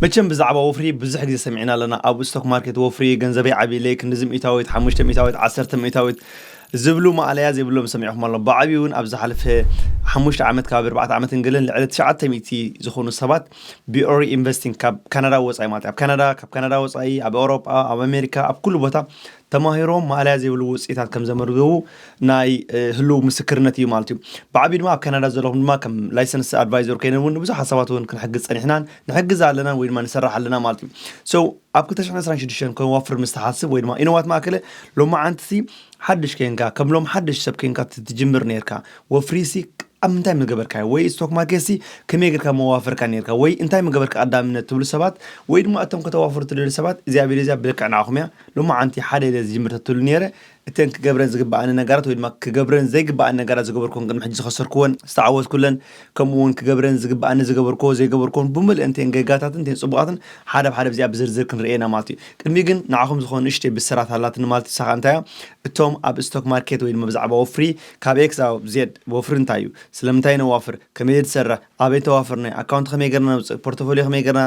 መቸም ብዛዕባ ወፍሪ ብዙሕ ግዜ ሰሚዕና ኣለና። ኣብ ስቶክ ማርኬት ወፍሪ ገንዘበይ ዓብይለይ ክንድዚ ሚእታዊት፣ ሓሙሽተ ሚእታዊት፣ ዓሰርተ ሚእታዊት ዝብሉ ማእለያ ዘይብሎም ሰሚዕኹም ኣሎ። ብዓብዩ እውን ኣብ ዝሓለፈ ሓሙሽተ ዓመት፣ ካብ ኣርባዕተ ዓመትን ገለን ልዕሊ ትሽዓተ ሚእቲ ዝኾኑ ሰባት ብኦሪ ኢንቨስቲንግ ካብ ካናዳ ወፃኢ ማለት እዩ። ኣብ ካናዳ፣ ካብ ካናዳ ወፃኢ፣ ኣብ ኣውሮጳ፣ ኣብ ኣሜሪካ፣ ኣብ ኩሉ ቦታ ተማሂሮም ማእለያ ዘይብሉ ውፅኢታት ከም ዘመዝገቡ ናይ ህልው ምስክርነት እዩ ማለት እዩ። ብዓብዩ ድማ ኣብ ካናዳ ዘለኹም ድማ ከም ላይሰንስ ኣድቫይዘር ኮይነ እውን ብዙሕ ሓሳባት እውን ክንሕግዝ ፀኒሕናን ንሕግዝ ኣለና ወይ ድማ ንሰራሕ ኣለና ማለት እዩ። So ኣብ ክልተ ሽሕን ዕስራን ሽዱሽተን ከወፍር ምስ ትሓስብ ወይ ድማ ኢነዋት ማእከለ ሎማዓንቲ ሓድሽ ኮይንካ ከም ሎም ሓድሽ ሰብ ኮይንካ ትጅምር ነርካ። ወፍሪሲ ኣብ ምንታይ ምገበርካዮ ወይ ስቶክ ማርኬትሲ ከመይ ጌርካ መዋፈርካ ነርካ ወይ እንታይ ምገበርካ ቀዳምነት ትብሉ ሰባት ወይ ድማ እቶም ከተዋፍሩ ትደልዩ ሰባት እዚኣ ቪድዮ እዚኣ ብልክዕ ንዓኹም እያ። ሎማዓንቲ ሓደ ኢለ ዝጅምር ተትብሉ ነይረ እተን ክገብረን ዝግብኣኒ ነገራት ወይ ድማ ክገብረን ዘይግብኣኒ ነገራት ዝገበርኩን ቅድሚ ሕጂ ዝኸሰርኩወን ዝተዓወትኩለን ከምኡ እውን ክገብረን ዝግብኣኒ ዝገበርኩዎ ዘይገበርኩዎን ብምልእን እተን ጌጋታትን እተን ፅቡቓትን ሓደ ብሓደ ብዚኣ ብዝርዝር ክንርእየና ማለት እዩ። ቅድሚ ግን ንዓኹም ዝኾኑ ንእሽተይ ብስራት ኣላትኒ ማለት እዩ። ንሳኻ እንታይ እያ? እቶም ኣብ ስቶክ ማርኬት ወይ ድማ ብዛዕባ ወፍሪ ካብ ኤክስ ኣብ ዜድ ወፍሪ እንታይ እዩ? ስለምንታይ ነዋፍር? ከመይ ዝሰርሕ? ኣበይ ተዋፍርና? ኣካውንት ከመይ ገርና ነውፅእ? ፖርቶፎሊዮ ከመይ ገርና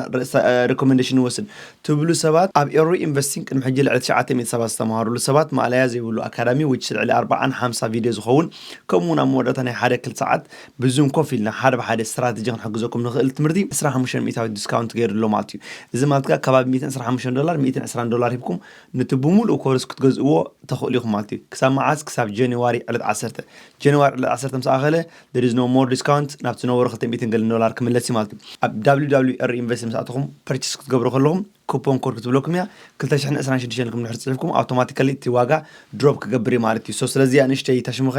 ሪኮመንዴሽን ንወስድ? ትብሉ ሰባት ኣብ ኤሪ ኢንቨስቲንግ ቅድሚ ሕጂ ልዕሊ ትሽዓተ ሚእቲ ሰባት ዝተምሃሩሉ ሰባት ማእለያ ዘይብሉ ኣካዳሚ which ልዕሊ ኣርባዓን ሓምሳ ቪድዮ ዝኸውን ከምኡ እውን ኣብ መወዳእታ ናይ ሓደ ክልተ ሰዓት ብዙም ኮፍ ኢልና ሓደ ብሓደ ስትራቴጂ ክንሕግዘኩም ንኽእል ትምህርቲ ዕስራ ሓሙሽተ ሚእታዊት ዲስካውንት ገይሩ ኣሎ ማለት እዩ። እዚ ማለት ከዓ ከባቢ ሚእትን ዕስራን ሓሙሽተን ዶላር፣ ሚእትን ዕስራን ዶላር ሂብኩም ነቲ ብምሉእ ኮርስ ክትገዝእዎ ተኽእሉ ኢኹም ማለት እዩ። ክሳብ መዓስ? ክሳብ ጃንዋሪ ዕለት ዓሰርተ። ጃንዋሪ ዕለት ዓሰርተ ምስ ኣኸለ there is no more discount፣ ናብ ዝነበሩ ክልተ ሚእትን ገለን ዶላር ክምለስ እዩ ማለት እዩ። ኣብ www ኢንቨስት ምስ ኣተኹም ፐርቸስ ክትገብሩ ከለኹም ኩፖን ኮድ ክትብለኩም እያ። ክልተ ሽሕን ዕስራን ሽዱሽተን ኢልኩም ድሕሪ ፅሒፍኩም ኣውቶማቲካሊ እቲ ዋጋ ድሮፕ ክገብር እዩ ማለት እዩ። So ስለዚ እያ ንእሽተይ ታሽሙኸ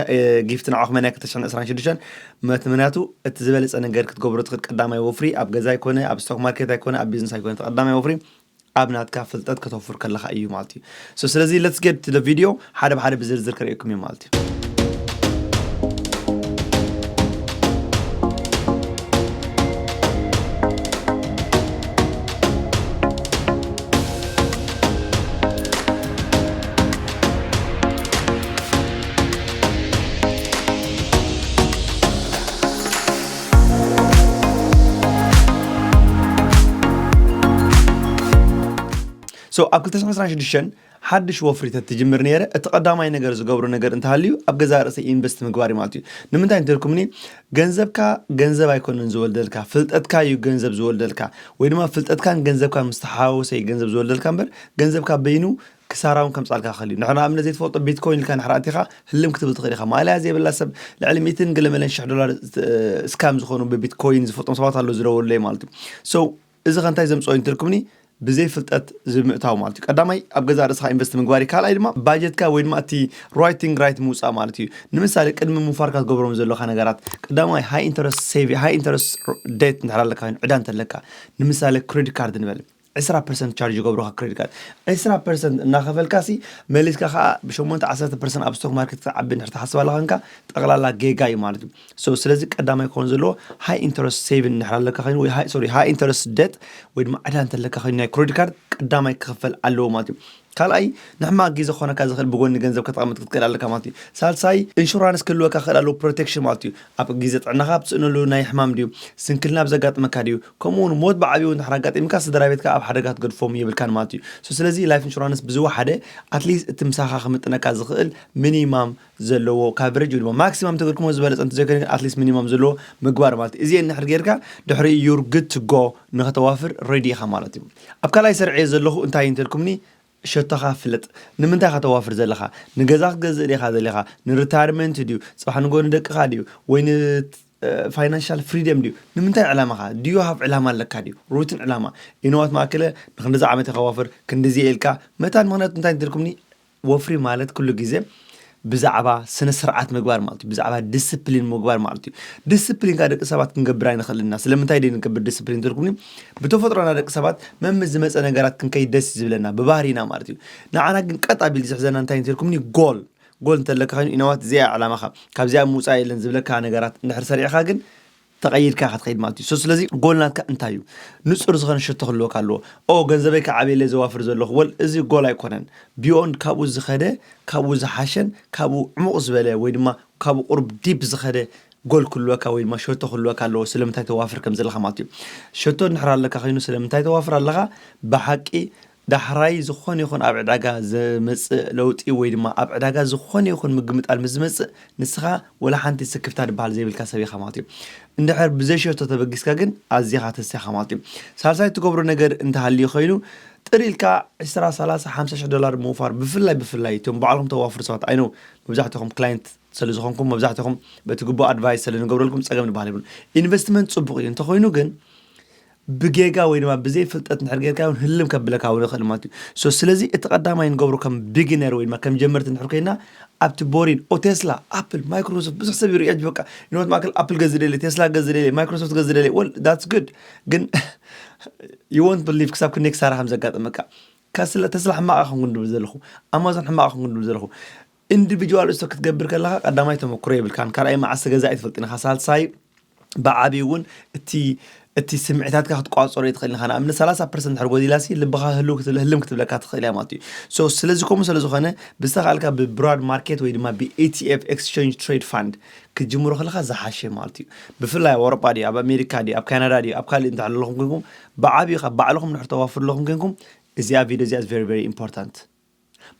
ጊፍት ንዓኹም ናይ ክልተ ሽሕን ዕስራን ሽዱሽተን መትምናቱ እቲ ዝበለፀ ነገር ክትገብሩ ትኽእል ቀዳማይ ወፍሪ ኣብ ገዛ ኣይኮነ ኣብ ስቶክ ማርኬት ኣይኮነ ኣብ ቢዝነስ ኣይኮነ እቲ ቀዳማይ ወፍሪ ኣብ ናትካ ፍልጠት ከተውፍር ከለኻ እዩ ማለት እዩ። So ስለዚ let's get to the video ሓደ ብሓደ ብዝርዝር ከርእየኩም እዩ ማለት እዩ። So ኣብ ክልተ ሽሕን ዕስራን ሽዱሽተን ሓድሽ ወፍሪ ተትጅምር ነይረ እቲ ቀዳማይ ነገር ዝገብሮ ነገር እንተሃልዩ ኣብ ገዛ ርእሰይ ኢንቨስት ምግባር እዩ ማለት እዩ። ንምንታይ እንተልኩምኒ ገንዘብካ ገንዘብ ኣይኮነን ዝወልደልካ፣ ፍልጠትካ እዩ ገንዘብ ዝወልደልካ። ወይ ድማ ፍልጠትካን ገንዘብካን ምስ ተሓዋወሰ እዩ ገንዘብ ዝወልደልካ እምበር ገንዘብካ በይኑ ክሳራ እውን ከምፃልካ ክእል እዩ። ንሕና ኣብነት ዘይትፈልጦ ቢትኮይን ኢልካ ንሕራእቲኻ ህልም ክትብል ትኽእል ኢኻ። ማእለያ ዘይብላ ሰብ ልዕሊ ሚእትን ገለመለን ሽሕ ዶላር ስካም ዝኾኑ ብቢትኮይን ዝፈልጦም ሰባት ኣለዉ ዝደወሉለይ ማለት እዩ። So እዚ ከ እንታይ ዘምፅኦ እዩ እንተልኩምኒ ብዘይ ፍልጠት ዝምእታው ማለት እዩ። ቀዳማይ ኣብ ገዛ ርእስኻ ኢንቨስት ምግባር እዩ። ካልኣይ ድማ ባጀትካ ወይ ድማ እቲ ራይቲንግ ራይት ምውፃእ ማለት እዩ። ንምሳሌ ቅድሚ ምውፋርካ ትገብሮም ዘለካ ነገራት ቀዳማይ ሃይ ኢንተረስት ሴቪ ሃይ ኢንተረስት ዴት እንድሕር ኣለካ ኮይኑ ዕዳ እንተለካ ንምሳሌ ክሬዲት ካርድ ንበል ዕስራ ፐርሰንት ቻርጅ ይገብሩካ ክሬዲት ካርድ ዕስራ ፐርሰንት እናኸፈልካ ሲ መሊስካ ከዓ ብሸሞንተ ዓሰርተ ፐርሰንት ኣብ ስቶክ ማርኬት ክትዓቢ እንድሕር ትሓስብ ኣለካ ንካ ጠቕላላ ጌጋ እዩ ማለት እዩ። So ስለዚ ቀዳማይ ክኾን ዘለዎ ሃይ ኢንተረስት ሴቪን እንድሕር ኣለካ ኮይኑ ወይ ሃይ ሶሪ ሃይ ኢንተረስት ዴት ወይ ድማ ዕዳ እንተለካ ኮይኑ ናይ ክሬዲት ካርድ ቀዳማይ ክኽፈል ኣለዎ ማለት እዩ። ካልኣይ ንሕማቕ ግዜ ክኾነካ ዝኽእል ብጎኒ ገንዘብ ከተቐምጥ ክትክእል ኣለካ ማለት እዩ። ሳልሳይ ኢንሹራንስ ክህልወካ ክእል ኣለዎ ፕሮቴክሽን ማለት እዩ። ኣብ ግዜ ጥዕናኻ ኣብ ትስእነሉ ናይ ሕማም ድዩ ስንክልና ኣብ ዘጋጥመካ ድዩ ከምኡ እውን ሞት ብዓብዩ እንድሕር ኣጋጢምካ ስድራ ቤትካ ኣብ ሓደጋ ትገድፎም የብልካን ማለት እዩ። So ስለዚ ላይፍ ኢንሹራንስ ብዝወሓደ ኣትሊስት እቲ ምሳኻ ክምጥነካ ዝኽእል ሚኒማም ዘለዎ ካቨሬጅ ወይ ድማ ማክሲማም ተገድኩሞ ዝበለፀ እንተዘይኮይኑ ግን ኣትሊስት ሚኒማም ዘለዎ ምግባር ማለት እዩ። እዚአን እንድሕር ጌርካ ድሕሪ you're good to go ንኸተዋፍር ሬዲ ኢኻ ማለት እዩ። ኣብ ካልኣይ ሰርዐ ዘለኹ እንታይ እንተልኩምኒ ሸቶኻ ፍለጥ። ንምንታይ ኢኻ ተዋፍር ዘለኻ? ንገዛ ክትገዝእ ዲኻ ዘለኻ? ንሪታይርመንት ድዩ? ፅባሕ ንጎ ንደቅኻ ድዩ? ወይ ን ፋይናንሻል ፍሪደም ድዩ? ንምንታይ ዕላማኻ ድዩ ሃብ ዕላማ ኣለካ ድዩ? ሩትን ዕላማ ኢነዋት ማእከለ ንክንድዚ ዓመት ኢኻ ዋፍር ክንድዚ ኢልካ መታን ምኽንያቱ እንታይ እንተልኩምኒ ወፍሪ ማለት ኩሉ ግዜ ብዛዕባ ስነ ስርዓት ምግባር ማለት እዩ። ብዛዕባ ዲስፕሊን ምግባር ማለት እዩ። ዲስፕሊን ካ ደቂ ሰባት ክንገብር ኣይንኽእልና። ስለምንታይ ደይ ንገብር ዲስፕሊን ትልኩምኒ? ብተፈጥሮና ደቂ ሰባት መምስ ዝመፀ ነገራት ክንከይድ ደስ ዝብለና ብባህሪና ማለት እዩ። ንዓና ግን ቀጥ ኣቢል ዝሕዘና እንታይ እንትልኩምኒ ጎል ጎል እንተለካ ኮይኑ ኢነዋት እዚኣ ዕላማኻ ካብዚኣ ምውፃእ የለን ዝብለካ ነገራት እንድሕር ሰሪዕኻ ግን ተቐይድካ ኢኻ ትኸይድ ማለት እዩ። So ስለዚ ጎል ናትካ እንታይ እዩ? ንፁር ዝኾነ ሽቶ ክህልወካ ኣለዎ። ኦ ገንዘበይ ከዓብየለይ ዘዋፍር ዘለኹ ወል እዚ ጎል ኣይኮነን። ቢዮንድ ካብኡ ዝኸደ ካብኡ ዝሓሸን ካብኡ ዕሙቕ ዝበለ ወይ ድማ ካብኡ ቁሩብ ዲፕ ዝኸደ ጎል ክህልወካ ወይ ድማ ሸቶ ክህልወካ ኣለዎ ስለምንታይ ተዋፍር ከም ዘለኻ ማለት እዩ። ሸቶ እንድሕር ኣለካ ኮይኑ ስለምንታይ ተዋፍር ኣለኻ? ብሓቂ ዳሕራይ ዝኾነ ይኹን ኣብ ዕዳጋ ዘመጽእ ለውጢ ወይ ድማ ኣብ ዕዳጋ ዝኾነ ይኹን ምግምጣል ምስ ዝመጽእ ንስኻ ወላ ሓንቲ ስክፍታ ዝበሃል ዘይብልካ ሰብ ኢኻ ማለት እዩ። እንድሕር ብዘይ ሸቶ ተበጊስካ ግን ኣዚኻ ተስያኻ ማለት እዩ። ሳልሳይ ትገብሮ ነገር እንተሃልዩ ኮይኑ ጥር ኢልካ ዕስራ፣ ሰላሳ፣ ሓምሳ ሽሕ ዶላር ምውፋር ብፍላይ ብፍላይ እቶም ባዕልኹም ተዋፍሩ ሰባት ኣይነው መብዛሕትኹም ክላይንት ስለ ዝኾንኩም መብዛሕትኹም በቲ ግቡእ ኣድቫይስ ስለ ንገብረልኩም ጸገም ዝበሃል የብሉን። ኢንቨስትመንት ጽቡቕ እዩ እንተኾይኑ ግን ብጌጋ ወይ ድማ ብዘይ ፍልጠት እንድሕር ጌርካ እውን ህልም ከብለካ እውን ይኽእል ማለት እዩ። So ስለዚ እቲ ቀዳማይ ንገብሮ ከም ቢግነር ወይ ድማ ከም ጀመርቲ እንድሕር ኮይና ኣብቲ ቦሪን ኦ ቴስላ ኣፕል ማይክሮሶፍት ብዙሕ ሰብ ይሪኦ በቃ ይኖት ማእከል ኣፕል ገዝ ደለ ቴስላ ገዝ ደለ ማይክሮሶፍት ገዝ ደለ well that's good ግን you won't believe ክሳብ ክንደይ ክሳራ ከም ዘጋጥመካ ከስለ ተስላ ሕማቕ ኣይኮንኩን ድብል ዘለኹ ኣማዞን ሕማቕ ኣይኮንኩን ድብል ዘለኹ ኢንዲቪጁዋል ስቶክ ክትገብር ከለኻ ቀዳማይ ተመክሮ የብልካን ካልኣይ መዓስ ገዛ ኣይትፈልጥን ኢኻ ሳልሳይ ብዓብዪ እውን እቲ እቲ ስምዒታትካ ክትቋፀሮ ይትኽእል ኢኻ ንኣብነት ሰላሳ ፐርሰንት ድሕር ጎዲላሲ ልብኻ ህልም ክትብለካ ትኽእል እያ ማለት እዩ so ስለዚ ከምኡ ስለ ዝኾነ ብዝተኻእልካ ብብራድ ማርኬት ወይ ድማ ብኢቲኤፍ ኤክስቸንጅ ትሬድ ፋንድ ክትጅምሮ ከለኻ ዝሓሸ ማለት እዩ ብፍላይ ኣብ ኣውሮጳ ድዩ ኣብ ኣሜሪካ ድዩ ኣብ ካናዳ ድዩ ኣብ ካልእ እንተሕለኹም ኮይንኩም ብዓብዪ ካብ ባዕልኹም ንሕር ተዋፍሩ ኣለኹም ኮይንኩም እዚኣ ቪድዮ እዚኣ very very important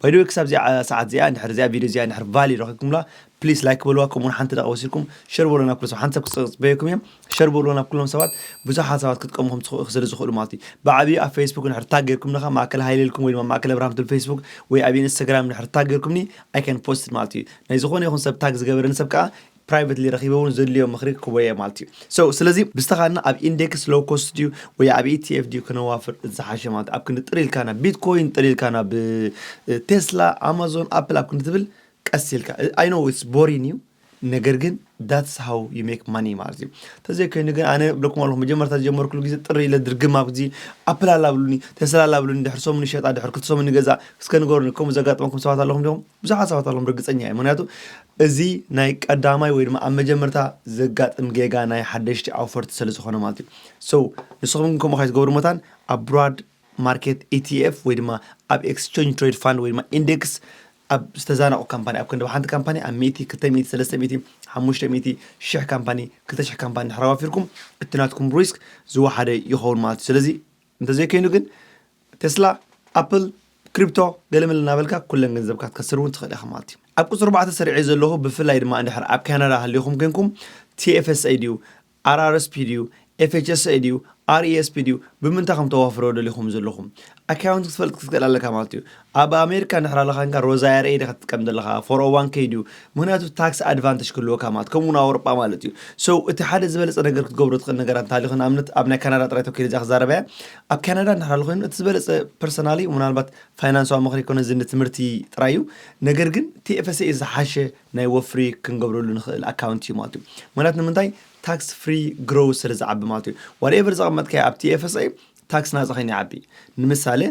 ባይደወይ ክሳብ እዚኣ ሰዓት እዚኣ እንድሕር እዚኣ ቪድዮ እዚኣ እንድሕር ቫሊ ረኺብኩምላ ፕሊስ ላይክ በልዋ ከምኡውን ሓንቲ ደቂ ወሲድኩም ሸር በልዋ ናብ ኩሉ ሰብ ሓንቲ ሰብ ክፅበየኩም እዮም ሸር በልዋ ናብ ኩሎም ሰባት ብዙሓት ሰባት ክትቀምኹም ስለ ዝኽእሉ ማለት እዩ ብዓብዪ ኣብ ፌስቡክ እንድሕር ታግ ጌርኩም ነኻ ማእከል ሃይለ ኢልኩም ወይ ድማ ማእከል ኣብርሃም ትብል ፌስቡክ ወይ ኣብ ኢንስታግራም እንድሕር ታግ ጌርኩምኒ I can post ማለት እዩ ናይ ዝኾነ ይኹን ሰብ ታግ ዝገበረኒ ሰብ ከዓ ፕራይቨትሊ ረኺበ እውን ዘድልዮ ምኽሪ ክወየ ማለት እዩ so ስለዚ ብዝተኻልና ኣብ ኢንዴክስ ሎው ኮስት ድዩ ወይ ኣብ ኢቲኤፍ ድዩ ክነዋፍር ዝሓሸ ማለት ኣብ ክንዲ ጥር ኢልካ ናብ ቢትኮይን ጥር ኢልካ ናብ ቴስላ ኣማዞን ኣፕል ኣብ ክንዲ ትብል ቀስ ኢልካ I know it's boring እዩ ነገር ግን that's how you make money ማለት እዩ ተዘይኮይኑ ግን ኣነ ብለኩም ኣለኹ መጀመርታ ዝጀመርኩሉ ግዜ ጥር ኢለ ድርግም ኣብ ግዜ ኣፕል ኣላ ብሉኒ ተስላ ኣላ ብሉኒ ድሕር ሰሙን ይሸጣ ድሕር ክልተ ሰሙን ይገዛ እስከ ንገሩኒ ከምኡ ዘጋጥመኩም ሰባት ኣለኹም ዲኹም ብዙሓት ሰባት ኣለኹም ርግፀኛ እየ ምክንያቱ እዚ ናይ ቀዳማይ ወይ ድማ ኣብ መጀመርታ ዘጋጥም ጌጋ ናይ ሓደሽቲ ኣውፈርቲ ስለ ዝኾነ ማለት እዩ so ንስኹም ግን ከምኡ ከይትገብሩ መታን ኣብ ብራድ ማርኬት ኢቲኤፍ ወይ ድማ ኣብ ኤክስቸንጅ ትሬድ ፋንድ ወይ ድማ ኢንዴክስ ኣብ ዝተዛነቑ ካምፓኒ ኣብ ክንዲ ሓንቲ ካምፓኒ ኣብ ሚእቲ ክልተ ሚእቲ ሰለስተ ሚእቲ ሓሙሽተ ሚእቲ ሽሕ ካምፓኒ ክልተ ሽሕ ካምፓኒ ድሕር ኣዋፊርኩም እቲ ናትኩም ሪስክ ዝወሓደ ይኸውን ማለት እዩ ስለዚ እንተዘይኮይኑ ግን ቴስላ ኣፕል ክሪፕቶ ገለመለ እናበልካ ኩለን ገንዘብካ ክትከስር እውን ትኽእል ኢኻ ማለት እዩ ኣብ ቁፅሪ ኣርባዕተ ሰሪዐ ዘለኹ ብፍላይ ድማ እንድሕር ኣብ ካናዳ ሃሊኹም ኮንኩም ቲኤፍኤስኤ ድዩ ኣርኣርስፒ ድዩ ኤፍኤችኤስኤ ድዩ ኣርኢኤስፒ ድዩ ብምንታይ ከም ተዋፍሮ ደሊኹም ዘለኹም ኣካውንት ክትፈልጥ ክትክእል ኣለካ ማለት እዩ ኣብ ኣሜሪካ እንድሕር ኣለካ ንካ ሮዛ ኣርኤ ዲካ ትጥቀም ዘለካ ፎር ኦ ዋን ኬ ድዩ ምክንያቱ ታክስ ኣድቫንቴጅ ክህልወካ ማለት ከምኡ ኣውሮጳ ማለት እዩ so እቲ ሓደ ዝበለፀ ነገር ክትገብሮ ትኽእል ነገራት እንተሃሊኹ ንኣብነት ኣብ ናይ ካናዳ ጥራይ ተኪለ እዚኣ ክዛረበያ ኣብ ካናዳ እንድሕር ኣሎ ኮይኑ እቲ ዝበለፀ ፐርሰናሊ ምናልባት ፋይናንሳዊ ምኽሪ ኮነ እዚ ንትምህርቲ ጥራይ እዩ ነገር ግን ቲኤፍኤስኤ ዝሓሸ ናይ ወፍሪ ክንገብረሉ ንኽእል ኣካውንት እዩ ማለት እዩ ምክንያቱ ንምንታይ ታክስ ፍሪ ግሮው ስለ ዝዓቢ ማለት እዩ ዋትኤቨር ዘቐመጥካዮ ኣብ ቲኤፍኤስኤ ታክስ ናፃ ኮይኑ ይዓቢ ንምሳሌ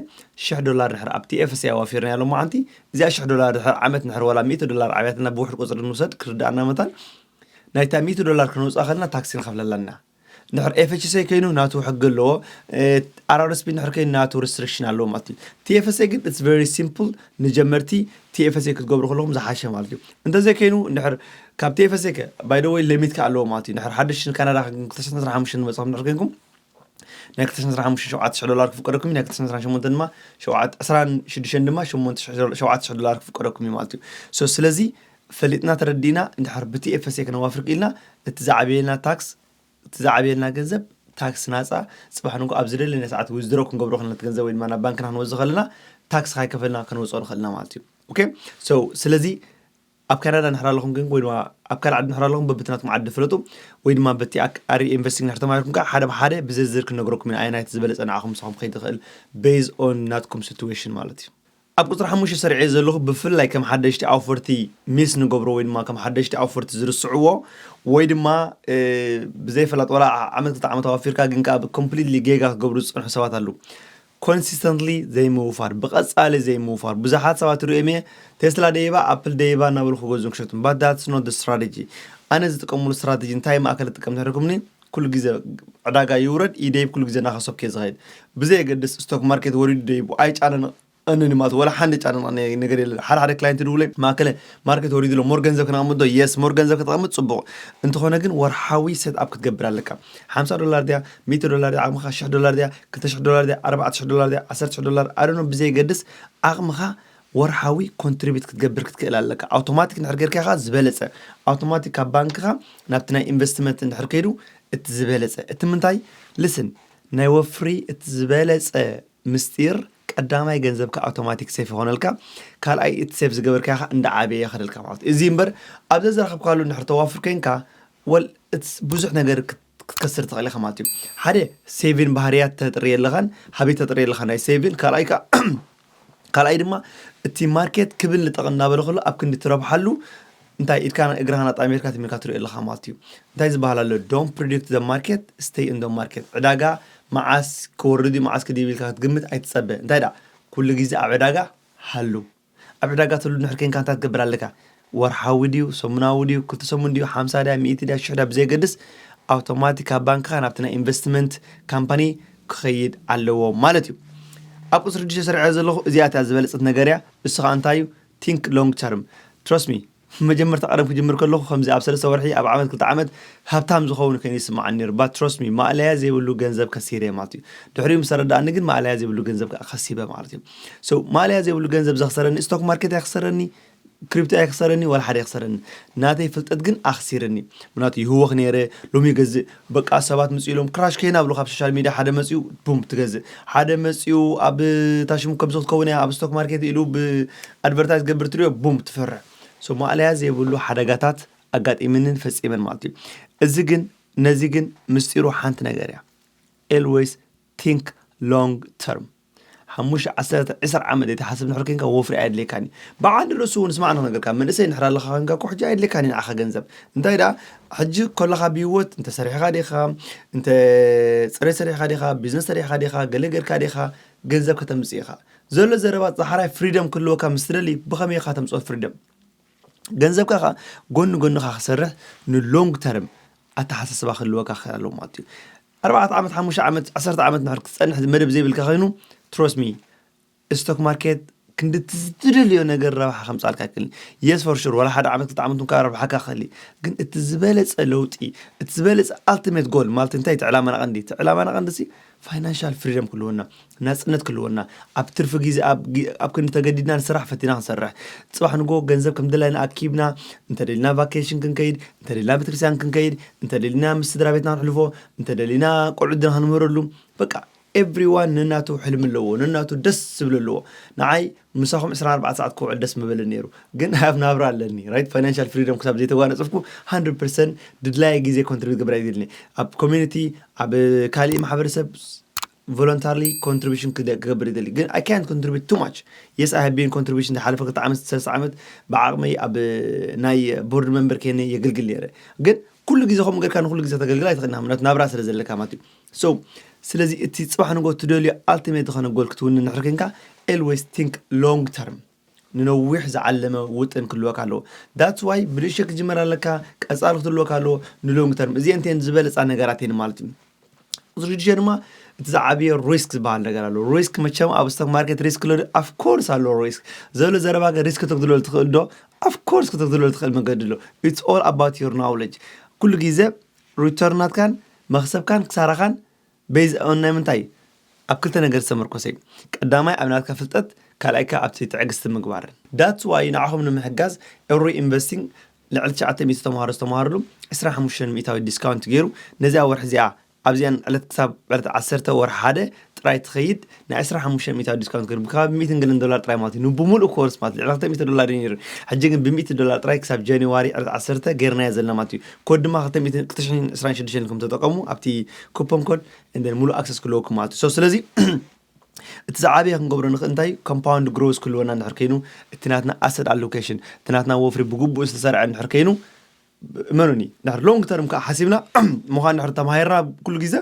ሽሕ ዶላር ድሕር ኣብ ቲኤፍኤስኤ ኣዋፊርናያ ሎማዓንቲ እዚኣ ሽሕ ዶላር ድሕር ዓመት ንሕር ዋላ ሚእቲ ዶላር ዓብያትና ብውሕድ ቁፅሪ ንውሰድ ክርዳእና መታን ናይታ ሚእቲ ዶላር ክነውፅኣ ከለና ታክሲ ንኸፍለላ ኢና ንድሕር ኤፍኤችኤስኤ ኮይኑ ናቱ ሕጊ ኣለዎ ኣርኣርስፒ ንድሕር ኮይኑ ናቱ ሪስትሪክሽን ኣለዎ ማለት እዩ ቲኤፍኤስኤ ግን it's very simple ንጀመርቲ ቲኤፍኤስኤ ክትገብሩ ከለኹም ዝሓሸ ማለት እዩ እንተዘይ ኮይኑ እንድሕር ካብ ቲኤፍኤስኤ ከ ባይደወይ ሊሚት ከ ኣለዎ ማለት እዩ ንድሕር ሓድሽ ንካናዳ ክልተ ሽሕን ዕስራን ሓሙሽተን ዝመፅኹም ንድሕር ኮይንኩም ናይ ክልተ ሽሕን ዕስራን ሓሙሽተን ሸውዓተ ሽሕ ዶላር ክፍቀደኩም እዩ ናይ ክልተ ሽሕን ዕስራን ሸሞንተን ድማ ዕስራን ሽዱሽተን ድማ ሸውዓተ ሽሕ ዶላር ክፍቀደኩም እዩ ማለት እዩ so ስለዚ ፈሊጥና ተረዲእና እንድሕር ብቲ ኤፍኤስኤ ክነዋፍር ክኢልና እቲ ዝዓበየልና ታክስ እቲ ዝዓበየልና ገንዘብ ታክስ ናፃ ፅባሕ ንጎ ኣብ ዝደለና ሰዓት ዊዝድሮ ክንገብሮ ከለና እቲ ገንዘብ ወይ ድማ ናብ ባንክና ክንወስዶ ከለና ታክስ ካይከፈልና ከነውፅኦ ንኽእልና ማለት እዩ okay so ስለዚ ኣብ ካናዳ ንሕር ኣለኹም ግን ወይ ድማ ኣብ ካልእ ዓዲ ንሕር ኣለኹም በብትናትኩም ዓዲ ፍለጡ ወይ ድማ በቲ ኣሪ ኢንቨስቲንግ ንሕር ተማሂርኩም ከዓ ሓደ ብሓደ ብዝርዝር ክነግረኩም ኢና ኣየናይቲ ዝበለፀ ንዓኹም ምሳኹም ከይትኽእል based on ናትኩም situation ማለት እዩ ኣብ ቁፅሪ ሓሙሽተ ሰሪዐ ዘለኹ ብፍላይ ከም ሓደሽቲ ኣውፈርቲ ሚስ ንገብሮ ወይ ድማ ከም ሓደሽቲ ኣውፈርቲ ዝርስዕዎ ወይ ድማ ብዘይፈላጥ ወላ ዓመት ክልተ ዓመት ኣዋፊርካ ግን ከዓ ኮምፕሊትሊ ጌጋ ክገብሩ ዝፅንሑ ሰባት ኣለዉ ኮንሲስተንትሊ ዘይምውፋር ብቐፃሊ ዘይምውፋር ብዙሓት ሰባት ሪኦም እየ ቴስላ ደይባ ኣፕል ደይባ እናበሉ ክገዙን ክሸጡን but that's not strategy ኣነ ዝጥቀምሉ ስትራቴጂ እንታይ ማእከል ዝጥቀም ተረኩምኒ ኩሉ ግዜ ዕዳጋ ይውረድ ይደይብ ኩሉ ግዜ እናኸሰብኩ እየ ዝኸይድ ብዘየገድስ ስቶክ ማርኬት ወሪዱ ደይቡ ኣይጫነን እነኒ ማለት ወላ ሓንደ ጫና ነገር የለን። ሓደ ሓደ ክላይንት ድውለ ማእከለ ማርኬት ወሪዱ ኣሎ፣ ሞር ገንዘብ ክነቐምጥ ዶ? የስ፣ ሞር ገንዘብ ከተቐምጥ ጽቡቕ። እንተኾነ ግን ወርሓዊ ሴት ኣፕ ክትገብር ኣለካ። ሓምሳ ዶላር ድያ፣ ሚእቲ ዶላር ድያ፣ ዓቕምኻ ሽሕ ዶላር ድያ፣ ክልተ ሽሕ ዶላር ድያ፣ ኣርባዕተ ሽሕ ዶላር ድያ፣ ዓሰርተ ሽሕ ዶላር፣ ኣደኖ ብዘይገድስ ዓቕምኻ ወርሓዊ ኮንትሪቢት ክትገብር ክትክእል ኣለካ። ኣውቶማቲክ እንድሕር ጌርካ ኢኻ ዝበለጸ። ኣውቶማቲክ ካብ ባንክኻ ናብቲ ናይ ኢንቨስትመንት እንድሕር ከይዱ እቲ ዝበለጸ። እቲ ምንታይ? ልስን፣ ናይ ወፍሪ እቲ ዝበለጸ ምስጢር ቀዳማይ ገንዘብካ ኣውቶማቲክ ሴፍ ይኾነልካ፣ ካልኣይ እቲ ሴፍ ዝገበርካ ኢኻ እንዳ ዓበየ ይኸደልካ ማለት እዩ። እዚ እምበር ኣብ ዘዝረኸብካሉ እንድሕር ተዋፍር ኮይንካ ወል እትስ ብዙሕ ነገር ክት- ክትከስር ትኽእል ኢኻ ማለት እዩ። ሓደ ሴቪን ባህርያት ተጥርየ ኣለኻን ሃበይ ተጥርየ ኣለኻ ናይ ሴቪን ካልኣይ ከ ካልኣይ ድማ እቲ ማርኬት ክብል ንጠቕ እናበለ ከሎ ኣብ ክንዲ ትረብሓሉ እንታይ ኢድካ እግርኻ ናጣሚርካ ትሚርካ ትሪኦ ኣለኻ ማለት እዩ። እንታይ ዝበሃል ኣሎ? Don't predict the market, stay in the market። ዕዳጋ መዓስ ክወርድ እዩ መዓስ ክድይብ ኢልካ ክትግምት ኣይትጸበ። እንታይ ደኣ ኩሉ ግዜ ኣብ ዕዳጋ ሃሉ። ኣብ ዕዳጋ ትህሉ እንድሕር ኮይንካ እንታይ ትገብር ኣለካ? ወርሓዊ ድዩ ሰሙናዊ ድዩ ክልተ ሰሙን ድዩ ሓምሳ ድያ ሚእቲ ድያ ሽሕ ድያ ብዘየገድስ ኣውቶማቲክ ካብ ባንክኻ ናብቲ ናይ ኢንቨስትመንት ካምፓኒ ክኸይድ ኣለዎ ማለት እዩ። ኣብ ቁፅሪ ሽዱሽተ ሰሪዐ ዘለኹ እዚኣ እታ ዝበለፀት ነገር እያ። እሱ ከዓ እንታይ እዩ? Think long term, trust me። መጀመርታ ቀደም ክጅምር ከለኹ ከምዚ ኣብ ሰለስተ ወርሒ ኣብ ዓመት ክልተ ዓመት ሃብታም ዝኸውን ከይኑ ይስምዓኒ ነይሩ። But trust me ማእለያ ዘይብሉ ገንዘብ ከሲረ ማለት እዩ። ድሕሪኡ ምስ ተረዳእኒ ግን ማእለያ ዘይብሉ ገንዘብ ከዓ ከሲበ ማለት እዩ። So ማእለያ ዘይብሉ ገንዘብ ዘኽሰረኒ ስቶክ ማርኬት ኣይክሰረኒ፣ ክሪፕቶ ኣይክሰረኒ፣ ዋላ ሓደ ኣይክሰረኒ። ናተይ ፍልጠት ግን ኣኽሲርኒ። ምክንያቱ ይህወኽ ነይረ። ሎሚ ይገዝእ በቃ ሰባት ምፅኡ ኢሎም ክራሽ ከይና ብሉ ካብ ሶሻል ሚዲያ ሓደ መፅኡ ቡም ትገዝእ፣ ሓደ መፅኡ ኣብ ታሽሙ ከምዚ ክትከውን እያ ኣብ ስቶክ ማርኬት ኢሉ ብኣድቨርታይዝ ገብር ትሪኦ ቡም ትፈርሕ። So ማእለያ ዘይብሉ ሓደጋታት ኣጋጢምንን ፈፂመን ማለት እዩ። እዚ ግን ነዚ ግን ምስጢሩ ሓንቲ ነገር እያ። Always think long term። ሓሙሽተ ዓሰርተ ዕስራ ዓመት ዘይትሓስብ ንሕር ኮንካ ወፍሪ ኣየድልየካን እዩ። ብዓንዲ ርእሱ እውን ስማዕ ንክነገርካ መንእሰይ ንሕር ኣለካ ኮንካ እኮ ሕጂ ኣየድልየካን እዩ ንዓኻ ገንዘብ። እንታይ ደኣ ሕጂ ከለኻ ብህይወት እንተ ሰሪሕኻ ዲኻ፣ እንተ ፅሬት ሰሪሕኻ ዲኻ፣ ቢዝነስ ሰሪሕኻ ዲኻ፣ ገለ ጌርካ ዲኻ ገንዘብ ከተምፅእ ኢኻ። ዘሎ ዘረባ ፃሕራይ ፍሪደም ክህልወካ ምስ ትደሊ ብኸመይ ኢኻ ተምፅኦ ፍሪደም? ገንዘብካ ኸዓ ጎኒ ጎንኻ ክሰርሕ ንሎንግ ተርም ኣተሓሳስባ ክህልወካ ክኽእል ኣለዎ ማለት እዩ። ኣርባዕተ ዓመት ሓሙሽተ ዓመት ዓሰርተ ዓመት ንሕር ክትፀንሕ መደብ ዘይብልካ ኮይኑ ትሮስሚ ስቶክ ማርኬት ክንድቲ ዝትደልዮ ነገር ረብሓ ከምፃልካ ይክእል። የስ ፎር ሹር ዋላ ሓደ ዓመት ክልተ ዓመት እንኳ ረብሓካ ክኽእል እዩ። ግን እቲ ዝበለፀ ለውጢ እቲ ዝበለፀ ኣልቲሜት ጎል ማለት እንታይ እቲ ዕላማና ቀንዲ እቲ ዕላማና ቀንዲ ሲ ፋይናንሻል ፍሪደም ክህልወና ናፅነት ክህልወና ኣብ ትርፊ ግዜ ኣብ ግ- ኣብ ክንዲ ተገዲድና ንስራሕ ፈቲና ክንሰርሕ ፅባሕ ንጎ ገንዘብ ከም ደላይና ኣኪብና እንተደሊና ቫኬሽን ክንከይድ እንተደሊና ቤተክርስትያን ክንከይድ እንተደሊና ምስ ስድራ ቤትና ክንሕልፎ እንተደሊና ቆልዑ ድና ክንምህረሉ በቃ ኤቭሪዋን ነናቱ ሕልሚ ኣለዎ ነናቱ ደስ ዝብል ኣለዎ። ንዓይ ምሳኹም ዕስራን ኣርባዕተ ሰዓት ክውዕል ደስ ምበለ ነይሩ ግን ሃፍ ናብራ ኣለኒ ራይት ፋይናንሻል ፍሪደም ክሳብ ዘይተጓነፅፍኩ ሃንድረድ ፐርሰንት ድድላይ ግዜ ኮንትሪቢት ገብር ኣይደልኒ ኣብ ኮሚኒቲ ኣብ ካሊእ ማሕበረሰብ ቮሎንታርሊ ኮንትሪቢሽን ክገብር ይደሊ ግን I can't contribute too much. Yes, I have been contribution ዝሓለፈ ክልተ ዓመት ሰለስተ ዓመት ብዓቕመይ ኣብ ናይ ቦርድ መንበር ከነ የግልግል ነይረ ግን ኩሉ ግዜ ከምኡ ጌርካ ንኩሉ ግዜ ተገልግል ኣይትኽእልና ምክንያቱ ናብራ ስለ ዘለካ ማለት እዩ። So ስለዚ እቲ ፅባሕ ንጎ ትደልዮ ኣልቲሜት ዝኾነ ጎል ክትውንን ንሕር ኮንካ always think long term ንነዊሕ ዝዓለመ ውጥን ክህልወካ ኣለዎ። That's why ብንእሽቶ ክጅመር ኣለካ ቀፃሊ ክትህልወካ ኣለዎ ንሎንግ ተርም እዚአን እተን ዝበለፃ ነገራት እየን ማለት እዩ። ቁፅሪ ሽዱሽተ ድማ እቲ ዝዓብየ ሪስክ ዝበሃል ነገር ኣሎ። ሪስክ መቸም ኣብ ስቶክ ማርኬት ሪስክ ኣሎ። ኣፍኮርስ ኣሎ ሪስክ ዘሎ ዘረባ ግን ሪስክ ክትግድሎ ትኽእል ዶ? ኣፍኮርስ ክትግድሎ ትኽእል መገዲ ኣሎ። It's all about your knowledge። ኩሉ ግዜ ሪተርናትካን መክሰብካን ክሳራኻን ቤዝ ኦን ናይ ምንታይ ኣብ ክልተ ነገር ዝተመርኮሰ እዩ። ቀዳማይ ኣብ ናትካ ፍልጠት ካልኣይ ከ ኣብቲ ትዕግስቲ ምግባርን። That's why ንዓኹም ንምሕጋዝ ኤሪ ኢንቨስቲንግ ልዕሊ ትሽዓተ ሚእቲ ተምሃሮ ዝተምሃርሉ ዕስራ ሓሙሽተ ሚእታዊ ዲስካውንት ገይሩ ነዚኣ ወርሒ እዚኣ ኣብዚኣን ዕለት ክሳብ ዕለት ዓሰርተ ወርሒ ሓደ ጥራይ ትኸይድ ናይ ዕስራ ሓሙሽተ ሚእታዊ ዲስካውንት ገይሩ ብከባቢ ሚእትን ገለን ዶላር ጥራይ ማለት እዩ ንብሙሉእ ኮርስ ማለት ልዕሊ ክልተ ሚእቲ ዶላር እዩ ነይሩ። ሕጂ ግን ብሚእቲ ዶላር ጥራይ ክሳብ ጃንዋሪ ዕለት ዓሰርተ ገይርናዮ ዘለና ማለት እዩ። ኮድ ድማ ክልተ ሚእቲ ክልተ ሽሕን ዕስራን ሽዱሽተን ከም ተጠቀሙ ኣብቲ ኩፖን ኮድ እንደን ሙሉእ ኣክሰስ ክህልወኩም ማለት እዩ። So ስለዚ እቲ ዝዓበየ ክንገብሮ ንኽእል እንታይ ኮምፓውንድ ግሮዝ ክህልወና እንድሕር ኮይኑ እቲ ናትና ኣሰት ኣሎኬሽን እቲ ናትና ወፍሪ ብግቡእ ዝተሰርዐ እንድሕር ኮይኑ እመኑኒ እንድሕር ሎንግ ተርም ከዓ ሓሲብና ምዃን እንድሕር ተማሂርና ኩሉ ግዜ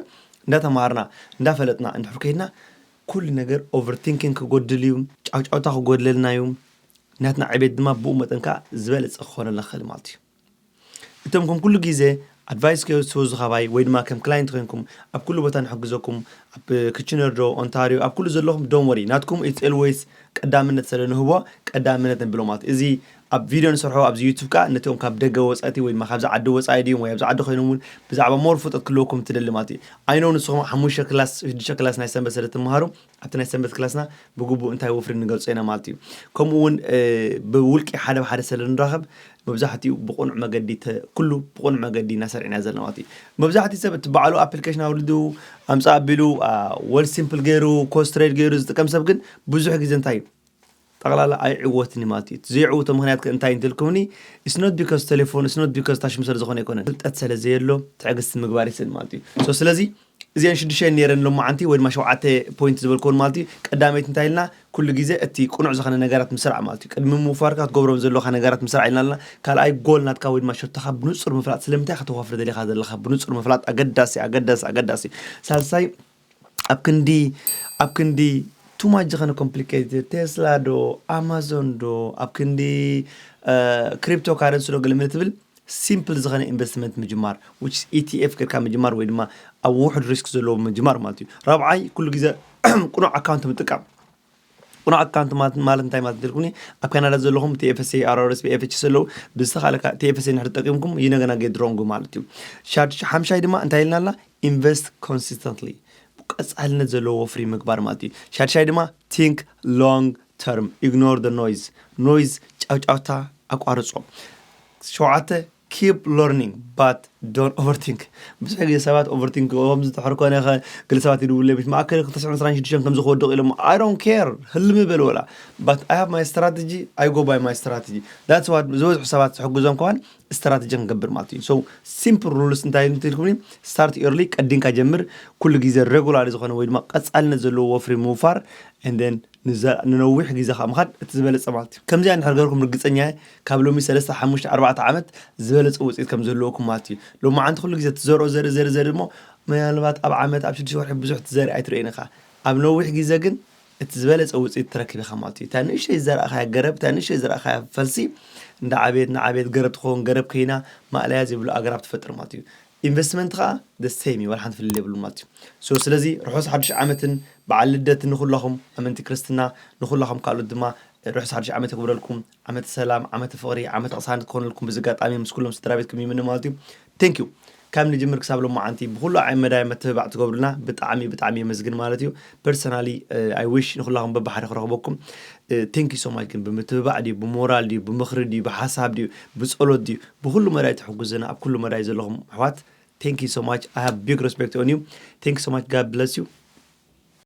እንዳተማሃርና እንዳፈለጥና እንድሕር ከይድና ኩሉ ነገር ኦቨርቲንኪንግ ክጎድል እዩ። ጫውጫውታ ክጎድለልና እዩ። ናትና ዕቤት ድማ ብኡ መጠን ከዓ ዝበለፀ ክኾነልና ክኽእል ማለት እዩ። እቶም ከም ኩሉ ግዜ ኣድቫይስ ክትወስዱ ካባይ ወይ ድማ ከም ክላይንት ኮይንኩም ኣብ ኩሉ ቦታ ንሕግዘኩም። ኣብ ክችነር ዶ ኦንታሪዮ ኣብ ኩሉ ዘለኹም don't worry ናትኩም it's always ቀዳምነት ስለ ንህቦ ቀዳምነት ንብሎ ማለት እዩ። እዚ ኣብ ቪድዮ ንሰርሖ ኣብዚ ዩቱብ ከዓ ነቲኦም ካብ ደገ ወፃእቲ ወይ ድማ ካብዚ ዓዲ ወፃኢ ድዮም ወይ ኣብዚ ዓዲ ኮይኖም እውን ብዛዕባ more ፍልጠት ክህልወኩም ትደሊ ማለት እዩ። I know ንስኹም ሓሙሽተ ክላስ ሽዱሽተ ክላስ ናይ ሰንበት ስለ ትምሃሩ ኣብቲ ናይ ሰንበት ክላስና ብግቡእ እንታይ ወፍሪ ንገልፆ ኢና ማለት እዩ። ከምኡ እውን ብውልቂ ሓደ ብሓደ ስለ ንራኸብ መብዛሕትኡ ብቕኑዕ መገዲ ኩሉ ብቕኑዕ መገዲ እናሰርዕና ዘለና ማለት እዩ። መብዛሕትኡ ሰብ እቲ ባዕሉ ኣፕሊኬሽን ኣውሪዱ ኣምፃእ ኣቢሉ ወል ሲምፕል ገይሩ ኮስትሬድ ገይሩ ዝጥቀም ሰብ ግን ብዙሕ ግዜ እንታይ እዩ ጠቕላላ ኣይዕወትን እዩ ማለት እዩ። እቲ ዘይዕውቶ ምክንያት ከ እንታይ እንትልኩምኒ it's not because ቴሌፎን it's not because ታሽሙ ስለ ዝኾነ ኣይኮነን፣ ፍልጠት ስለ ዘየሎ ትዕግስቲ ምግባር ይስእል ማለት እዩ። So ስለዚ እዚአን ሽዱሽተ ነይረን ሎማዓንቲ ወይ ድማ ሸውዓተ ፖይንት ዝበልክዎን ማለት እዩ። ቀዳመይቲ እንታይ ኢልና ኩሉ ግዜ እቲ ቅኑዕ ዝኾነ ነገራት ምስራዕ ማለት እዩ። ቅድሚ ምውፋርካ ክትገብሮም ዘለካ ነገራት ምስራዕ ኢልና ኣለና። ካልኣይ ጎል ናትካ ወይ ድማ ሸቶኻ ብንጹር ምፍላጥ። ስለምንታይ ከተዋፍር ደሊኻ ዘለካ ብንጹር ምፍላጥ ኣገዳሲ ኣገዳሲ ኣገዳሲ። ሳልሳይ ኣብ ክንዲ ኣብ ክንዲ ቱማጅ ዝኾነ ኮምፕሊኬትድ ቴስላ ዶ ኣማዞን ዶ ኣብ ክንዲ ክሪፕቶ ካረንሲ ዶ ገለመለ ትብል ሲምፕል ዝኾነ ኢንቨስትመንት ምጅማር which is ኢቲኤፍ ጌርካ ምጅማር ወይ ድማ ኣብ ውሑድ ሪስክ ዘለዎ ምጅማር ማለት እዩ። ራብዓይ ኩሉ ግዜ ቅኑዕ ኣካውንት ምጥቃም። ቅኑዕ ኣካውንት ማለት ማለት እንታይ ማለት እንትልኩኒ ኣብ ካናዳ ዘለኹም ቲኤፍኤስኤ ኣርኣርኤስ ቢኤፍኤች ኣለዉ ብዝተኻለካ ቲኤፍኤስኤ ንድሕር ተጠቂምኩም ይነገና ጌድሮንጉ ማለት እዩ። ሻድ ሓምሻይ ድማ እንታይ ኢልና ኣላ ኢንቨስት ኮንሲስተንትሊ ቀፃልነት ዘለዎ ወፍሪ ምግባር ማለት እዩ። ሻድሻይ ድማ think long term ignore the noise ኖይዝ ጫውጫውታ ኣቋርጾ። ሸውዓተ keep learning but don't overthink ብዙሕ ግዜ ሰባት ኦቨርቲንክ ከምዚ ተሕር ኮነ ገለ ሰባት ይድውለ ብሽ ማእከል ክልተ ሽሕን ዕስራን ሽዱሽተን ከምዚ ክወድቕ ኢሎም I don't care ህልሚ በል ወላ but I have my strategy I go by my strategy that's what ዝበዝሑ ሰባት ዝሕግዞም ከዋን ስትራተጂ ክንገብር ማለት እዩ። So simple rules እንታይ እንትልኩኒ start early ቀዲንካ ጀምር ኩሉ ግዜ regular ዝኾነ ወይ ድማ ቀፃልነት ዘለዎ ወፍሪ ምውፋር and then ንነዊሕ ግዜ ከዓ ምኻድ እቲ ዝበለፀ ማለት እዩ። ከምዚኣ እንድሕር ገርኩም ርግፀኛ እየ ካብ ሎሚ ሰለስተ ሓሙሽተ ኣርባዕተ ዓመት ዝበለፀ ውፅኢት ከም ዘለወኩም ማለት እዩ። ሎማዓንቲ ኩሉ ግዜ ትዘርኦ ዘርኢ ዘርኢ ዘርኢ እሞ ምናልባት ኣብ ዓመት ኣብ ሽዱሽተ ወርሒ ብዙሕ ትዘርኢ ኣይትርእን ኢኻ። ኣብ ነዊሕ ግዜ ግን እቲ ዝበለፀ ውፅኢት ትረክብ ኢኻ ማለት እዩ። እታ ንእሽተይ ዝዘራእኻያ ገረብ እታ ንእሽተይ ዝዘራእኻያ ፈልሲ እንዳ ዓብየት ንዓብየት ገረብ ትኸውን ገረብ ከይና ማእለያ ዘይብሉ ኣግራብ ትፈጥር ማለት እዩ። ኢንቨስትመንት ከዓ the same እዩ ዋላ ሓንቲ ፍልል የብሉ ማለት እዩ። So ስለዚ ርሑስ ሓዱሽ ዓመትን በዓል ልደትን ንኩላኹም ኣመንቲ ክርስትና ንኩላኹም ካልኦት ድማ ርሑስ ሓዱሽ ዓመት የኽብረልኩም። ዓመት ሰላም ዓመት ፍቕሪ ዓመት ቅሳነት ክኾነልኩም ብዚ ኣጋጣሚ ምስ ኩሎም ስድራ ቤትኩም ይምነ ማለት እዩ። Thank you ካብ ንጅምር ክሳብ ሎማዓንቲ ብኩሉ ዓይ መዳይ መተባዕ ትገብሩልና ብጣዕሚ ብጣዕሚ የመስግን ማለት እዩ። Personally I wish ንኩላኹም በብሓደ ክረኽበኩም። Thank you so much ግን ብምትብባዕ ድዩ ብሞራል ድዩ ብምኽሪ ድዩ ብሓሳብ ድዩ ብፀሎት ድዩ ብኩሉ መዳይ ትሕጉዝና ኣብ ኩሉ መዳይ ዘለኹም ኣሕዋት thank you so much I have big respect on you thank you so much God bless you